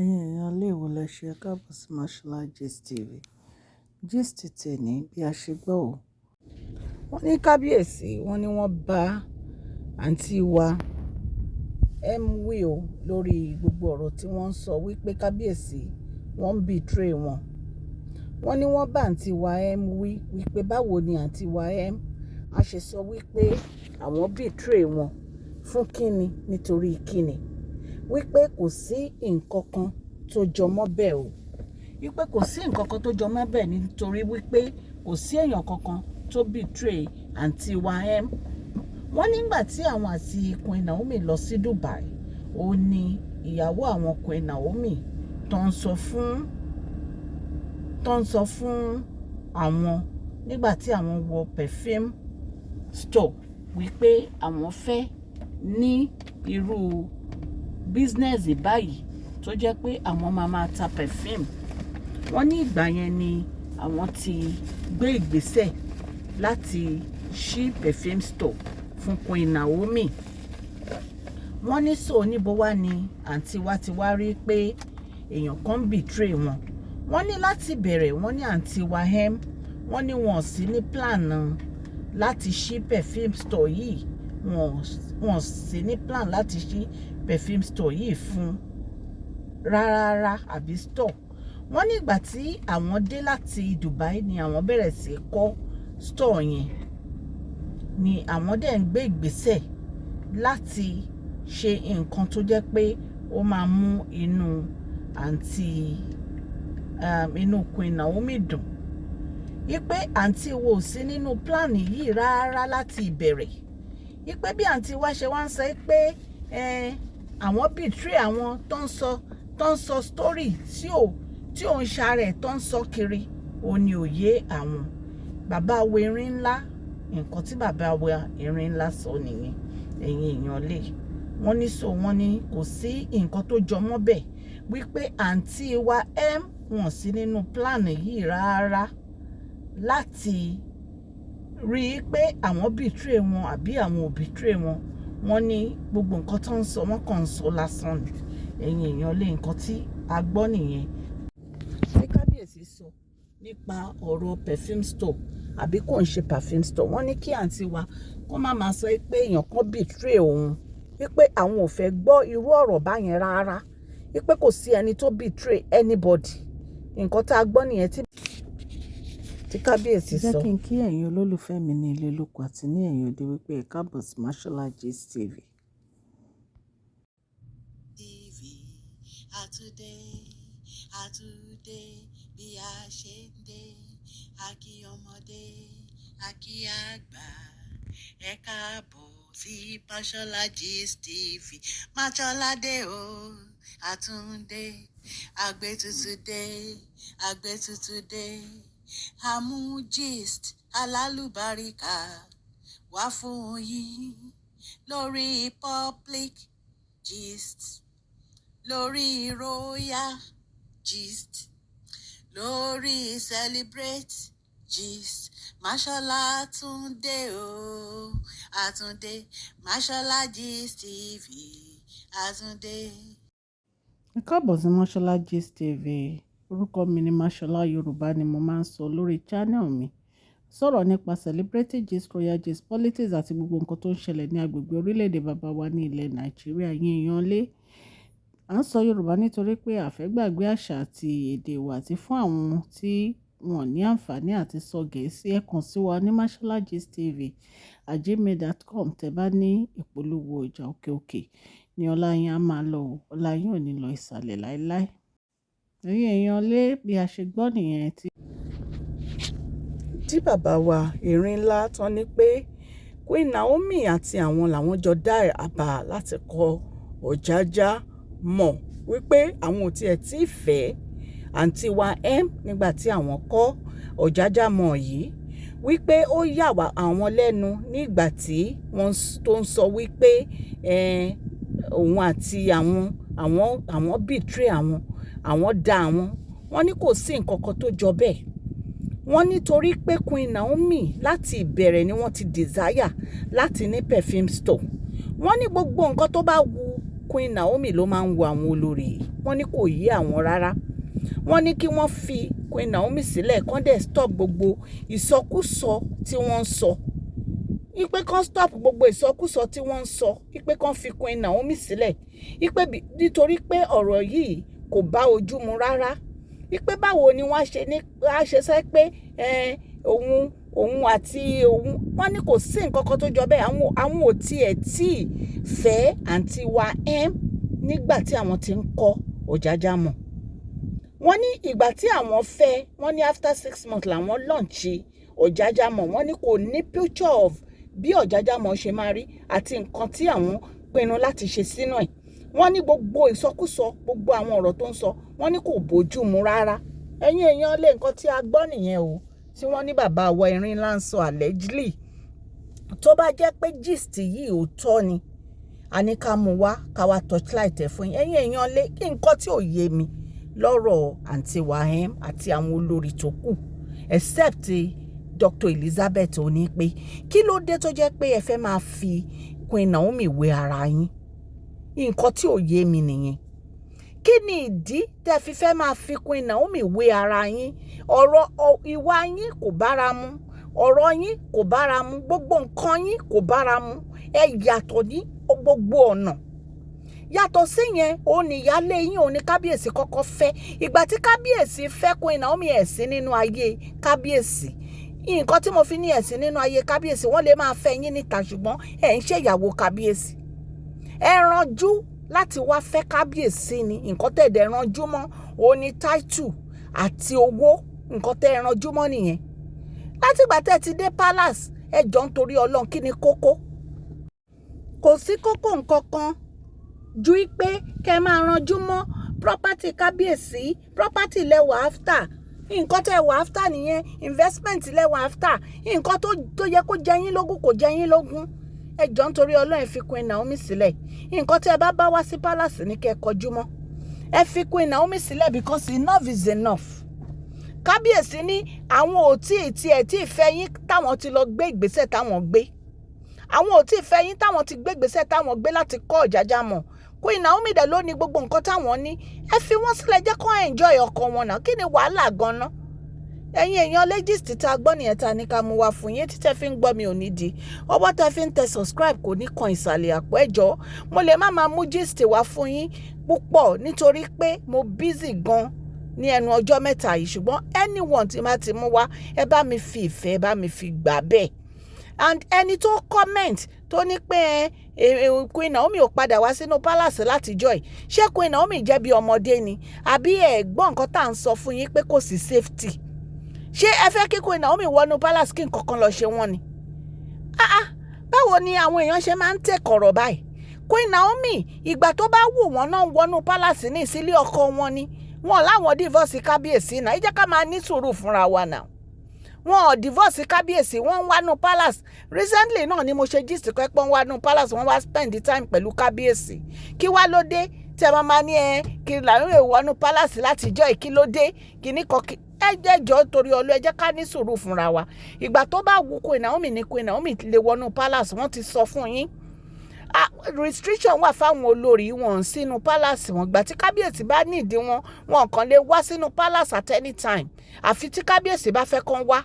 Ẹ̀yin èèyàn ilé ìwò lẹ ṣe káàbọ̀ sí Mashola Gist TV. Gist tèní bí a ṣe gbọ́ ò. Wọ́n ní kábíyèsí, wọ́n ní wọ́n bá àǹtí wa M wí o lórí gbogbo ọ̀rọ̀ tí wọ́n ń sọ wípé kábíyèsí wọ́n ń betray wọn. Wọ́n ní wọ́n bá àǹtí wa M wí wípé báwo ni àǹtí wa M a ṣe sọ wípé àwọn betray wọn fún kíni, nítorí kíni, wípé kò sí nǹkan kan tó jọmọ́ bẹ́ẹ̀ o, wípé kò sí nǹkan kan tó jọmọ́ bẹ́ẹ̀, nítorí wípé kò sí èèyàn kankan tó betray àǹtí wa M. Wọ́n nígbà tí àwọn àti Queen Naomi lọ sí Dubai, ó ní ìyàwó àwọn Queen Naomi tó ń sọ fún àwọn nígbà tí àwọn wọ perfume store wípé àwọn fẹ́ ní irú business báyìí tó jẹ́ pé àwọn máa máa ta perfume. Wọ́n ní ìgbà yẹn ni àwọn ti gbé ìgbésẹ̀ láti ṣí perfume store fún Queen Naomi. Wọ́n ní so níbo wá ni àǹtí wa ti wá rí pé èèyàn kan betray wọn? Wọ́n ní láti bẹ̀rẹ̀, wọ́n ní àǹtí wa M, wọ́n ní wọn ò sí ní plan láti ṣí perfume store yìí. Wọ́n sí ní plan láti ṣí perfume store yìí fún rárá àbí store. Wọ́n ní ìgbà tí àwọn dé láti Dubai ni àwọn bẹ̀rẹ̀ sí kọ́ store yẹn, ni àwọn dẹ̀ ń gbé ìgbésẹ̀ láti ṣe nǹkan tó jẹ́ pé ó máa mú inú àǹtí inú Queen Naomi dùn, wípé àǹtí wo ò sí nínú plan yìí rárá láti ìbẹ̀rẹ̀, wípé bí àǹtí wa ṣe wá ń sọ pé àwọn betray àwọn, tó ń sọ story tí ò ń ṣàrẹ̀, tó ń sọ kiri, ó ní òye àwọn bàbá wo erin ńlá. Nǹkan tí bàbá wa erin ńlá sọ nìyẹn, ẹ̀yin èèyàn lè. Wọ́n ní so wọ́n ní kò sí nǹkan tó jọ mọ́ bẹ́ẹ̀, wípé àǹtí wa M wọ́n sí nínú plan yìí rárá láti rí i pé àwọn betray wọn àbí àwọn ò betray wọn. Wọ́n ní gbogbo nǹkan tó ń sọ, wọ́n kàn ń sọ lásán ni. Ẹ̀yin èèyàn lé, nǹkan tí a gbọ́ nìyẹn tí kábíyèsí sọ nípa ọ̀rọ̀ perfume store àbí kò ń ṣe perfume store. Wọ́n ní kí àǹtí wa kó má máa sọ pé èèyàn kan betray òun, wípé àwọn ò fẹ́ gbọ́ irú ọ̀rọ̀ báyẹn rárá, wípé kò sí ẹni tó betray anybody. Nǹkan tá a gbọ́ nìyẹn tí kábíyèsí sọ. Jẹ́ kí n kí ẹ̀yin olólùfẹ́ mi ní ilé lóko àti ní ẹ̀yìn òde wípé ẹ káàbọ̀ sí Mashola Gist TV. TV àtúndé, àtúndé bí a ṣe ń dé. A kí ọmọdé, a kí àgbà, ẹ káàbọ̀ sí Mashola Gist TV. Mashola dé o, àtúndé, àgbẹ̀tutù dé, àgbẹ̀tutù dé, àmú gist alálùbáríkà wá fún yín lórí public gist, lórí royal gist, lórí celebrate gist. Mashola Túndé o, àtúndé, Mashola Gist TV, àtúndé. Ẹ káàbọ̀ sí Mashola Gist TV. Orúkọ mi ni Mashola. Yorùbá ni mo máa ń sọ lórí channel mi. Sọ̀rọ̀ nípa celebrity gist, royal gist, politics àti gbogbo nǹkan tó ń ṣẹlẹ̀ ní agbègbè orílẹ̀-èdè bàbá wa ní ilẹ̀ Nàìjíríà. Yín èèyàn lé. À ń sọ Yorùbá nítorí pé a fẹ́ gbàgbé àṣà àti èdè wa, àti fún àwọn tí wọ́n ní àǹfààní àti sọ Gẹ̀ẹ́sì, ẹ kàn sí wa ní masholagistv@gmail.com. Tẹ́ bá ní ìpolówó ọjà, òkè òkè ní ọlá yín á máa lọ, ọlá yín ò ní lọ ìsàlẹ̀ láíláí. Ẹ̀yin èèyàn lé, bí a ṣe gbọ́ nìyẹn tí bàbá wa erin ńlá tán ní pé Queen Naomi àti àwọn làwọn jọ dá àbá láti kọ́ Ọ̀jájá mọ̀, wípé àwọn ò tiẹ̀ tí ì fẹ́ àǹtí wa M nígbà tí àwọn kọ́ Ọ̀jájá mọ̀ yìí, wípé ó yà wá àwọn lẹ́nu nígbà tí wọ́n tó ń sọ wípé òun àti àwọn betray àwọn, àwọn dá àwọn. Wọ́n ní kò sí nǹkan kan tó jọ bẹ́ẹ̀. Wọ́n nítorí pé Queen Naomi láti ìbẹ̀rẹ̀ ni wọ́n ti desire láti ní perfume store. Wọ́n ní gbogbo nǹkan tó bá wu Queen Queen Naomi ló máa ń wo àwọn olórí yìí? Wọ́n ní kò yé àwọn rárá. Wọ́n ní kí wọ́n fi Queen Naomi sílẹ̀, kán dẹ̀ stop gbogbo ìsọkúsọ tí wọ́n ń sọ, ipe kan stop gbogbo ìsọkúsọ tí wọ́n ń sọ, ipe kan fi Queen Naomi sílẹ̀, ipe nítorí pé ọ̀rọ̀ yìí kò bá ojú mu rárá, ipe báwo ni wọ́n ṣe ní á ṣe sẹ́ pé òun àti òun. Wọ́n ní kò sí nǹkan kan tó jọ bẹ́ẹ̀. Àwọn ò tiẹ̀ tí ì fẹ́ àǹtí wa m nígbà tí àwọn ti ń kọ́ Ọ̀jájá mọ̀. Wọ́n ní ìgbà tí àwọn fẹ́, wọ́n ní after 6 months làwọn launch Ọ̀jájá mọ̀. Wọ́n ní kò ní picture of bí Ọ̀jájá mọ̀ ṣe máa rí àti nǹkan tí àwọn pinnu láti ṣe sínú ẹ̀. Wọ́n ní gbogbo ìsọkúsọ, gbogbo àwọn ọ̀rọ̀ tó ń sọ, wọ́n ní kò bójú mu rárá. Ẹ̀yin èèyàn lé, nǹkan tí a gbọ́ nìyẹn o, tí wọ́n ní bàbá wa erin ńlá ń sọ allegedly. Tó bá jẹ́ pé gist yìí òótọ́ ni, a ní ká mú wá, ká wá torchlight ẹ̀ fún yín. Ẹ̀yin èèyàn lé, kí nǹkan tí ò yé mi lọ́rọ̀ àǹtí Wahem àti àwọn olórí tó kù, except Dr. Elizabeth, ó ní pé kí ló dé tó jẹ́ pé ẹ fẹ́ máa fi Queen Naomi wé ara yín? Nǹkan tí ò yé mi nìyẹn. Kí ni ìdí tẹ́ fi fẹ́ máa fi Queen Naomi wé ara yín? Ọ̀rọ̀ ìwà yín kò bára mu, ọ̀rọ̀ yín kò bára mu, gbogbo nǹkan yín kò bára mu. Ẹ yàtọ̀ ní gbogbo ọ̀nà. Yàtọ̀ síyẹn, òun ní ìyáálé yín, òun ní kábíyèsí kọ́kọ́ fẹ́. Ìgbà tí kábíyèsí fẹ́ Queen Naomi, ẹ̀ sí nínú ayé kábíyèsí. Nǹkan tí mo fi ní ẹ̀sìn nínú ayé kábíyèsí, wọ́n lè máa fẹ́ yín níta, ṣùgbọ́n ẹ̀ ń ṣèyàwó kábíyèsí. Ẹ ranjú láti wá fẹ́ kábíyèsí ni. Nǹkan tẹ̀ dẹ̀ ranjú mọ́ òun ni title àti owó. Nǹkan tẹ́ ẹ ranjú mọ́ nìyẹn látìgbà tẹ́ ẹ ti dé palace. Ẹ jọ, ń torí Ọlọ́run, kí ni kókó? Kò sí kókó nǹkan kan ju pé kẹ́ ẹ máa ranjú mọ́ property kábíyèsí. Property lẹ wà after, nǹkan tẹ́ wà after nìyẹn. Investment lẹ wà after. Nǹkan tó yẹ kó jẹ yín lógún kò jẹ yín lógún. Ẹ jọ, ń torí Ọlọ́run, ẹ fi Queen Naomi sílẹ̀. Nǹkan tẹ́ ẹ bá bá wá sí palace ní kẹ́ ẹ kọjú mọ́. Ẹ fi Queen Naomi sílẹ̀, because enough is enough. Kábíyèsí ní àwọn ò tí ì tiẹ̀ tí ì fẹ́ yín táwọn ti lọ gbé ìgbésẹ̀ táwọn gbé. Àwọn ò tí ì fẹ́ yín táwọn ti gbé ìgbésẹ̀ táwọn gbé láti kọ́ Ọ̀jájá mọ̀. Queen Naomi dẹ̀ ló ní gbogbo nǹkan táwọn ní. Ẹ fi wọ́n sílẹ̀, jẹ́ kó enjoy ọkọ wọn náà. Kí ni wàhálà gan-an? Ẹ̀yin èèyàn lé, gist tá a gbọ́ nìyẹn tá a ní ká mú wá fún yín. Títẹ́ fi ń gbọ́ mi ò ní di ọwọ́ tẹ́ fi ń tẹ subscribe kò ní kan ìsàlẹ̀ àpò. Ẹ̀jọ́, mo lè má máa mú gist wá fún yín púpọ̀ nítorí pé mo busy gan ní ẹnu ọjọ́ mẹ́ta yìí, ṣùgbọ́n anyone tí má ti mú wá, ẹ bá mi fi ìfẹ́, ẹ bá mi fi gbà bẹ́ẹ̀. And ẹni tó comment tó ní pé ẹ Queen Naomi ò padà wá sínú palace látijọ́ yìí, ṣé Queen Naomi jẹ́ bí ọmọdé ni? Àbí ẹ gbọ́ nǹkan tá à ń sọ fún yín pé kò sí safety? Ṣé ẹ fẹ́ kí Queen Naomi wọnú palace kí nǹkan kan lọ ṣe wọ́n ni? Ah ah, báwo ni àwọn èèyàn ṣe máa ń tẹ̀kọ̀rọ̀ báyìí? Queen Naomi, ìgbà tó bá wù wọ́n náà wọnú palace ní ìsílé ọkọ wọn ni. Wọn láwọn divorce kábíyèsí náà. Ẹ jẹ́ ká máa ní sùúrù fúnra wa náà. Wọn ò divorce kábíyèsí, wọ́n ń wánú palace. Recently náà ni mo ṣe gist pé wọ́n wánú palace, wọ́n wá spend the time pẹ̀lú kábíyèsí. Kí wá ló dé tí ẹ máa máa ní ẹ kí làwọn èèwọ̀ wọnú palace láti jọ́? Kí ló dé? Kíní kan ẹ jẹ́ jọ, torí ọlọ́, ẹ jẹ́ ká ní sùúrù fúnra wa. Ìgbà tó bá wù Queen Naomi ní Queen Naomi lè wọnú palace. Wọ́n ti sọ fún yín, restriction wà fáwọn olórí wọn sínú palace wọn. Gbà tí kábíyèsí bá nídìí wọn, wọn kàn lè wá sínú palace at any time, àfi tí kábíyèsí bá fẹ́ kán wá.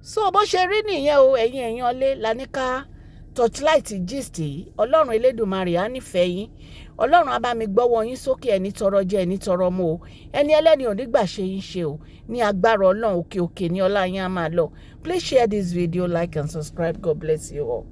So bó ṣe rí nìyẹn o. Ẹ̀yin èèyàn lé, la ní ká torchlight gist yìí. Ọlọ́run Elédùmarè á nífẹ̀ẹ́ yín. Ọlọ́run á bá mi gbọ́wọ́ yín sókè. Ẹni tọrọ jẹ, ẹni tọrọ mú o. Ẹni ẹlẹ́ni ò ní gbà ṣe yín ṣe o. Ní agbára Ọlọ́run, òkè òkè ní ọlá yín á máa lọ. Please share this video, like and subscribe. God bless you all.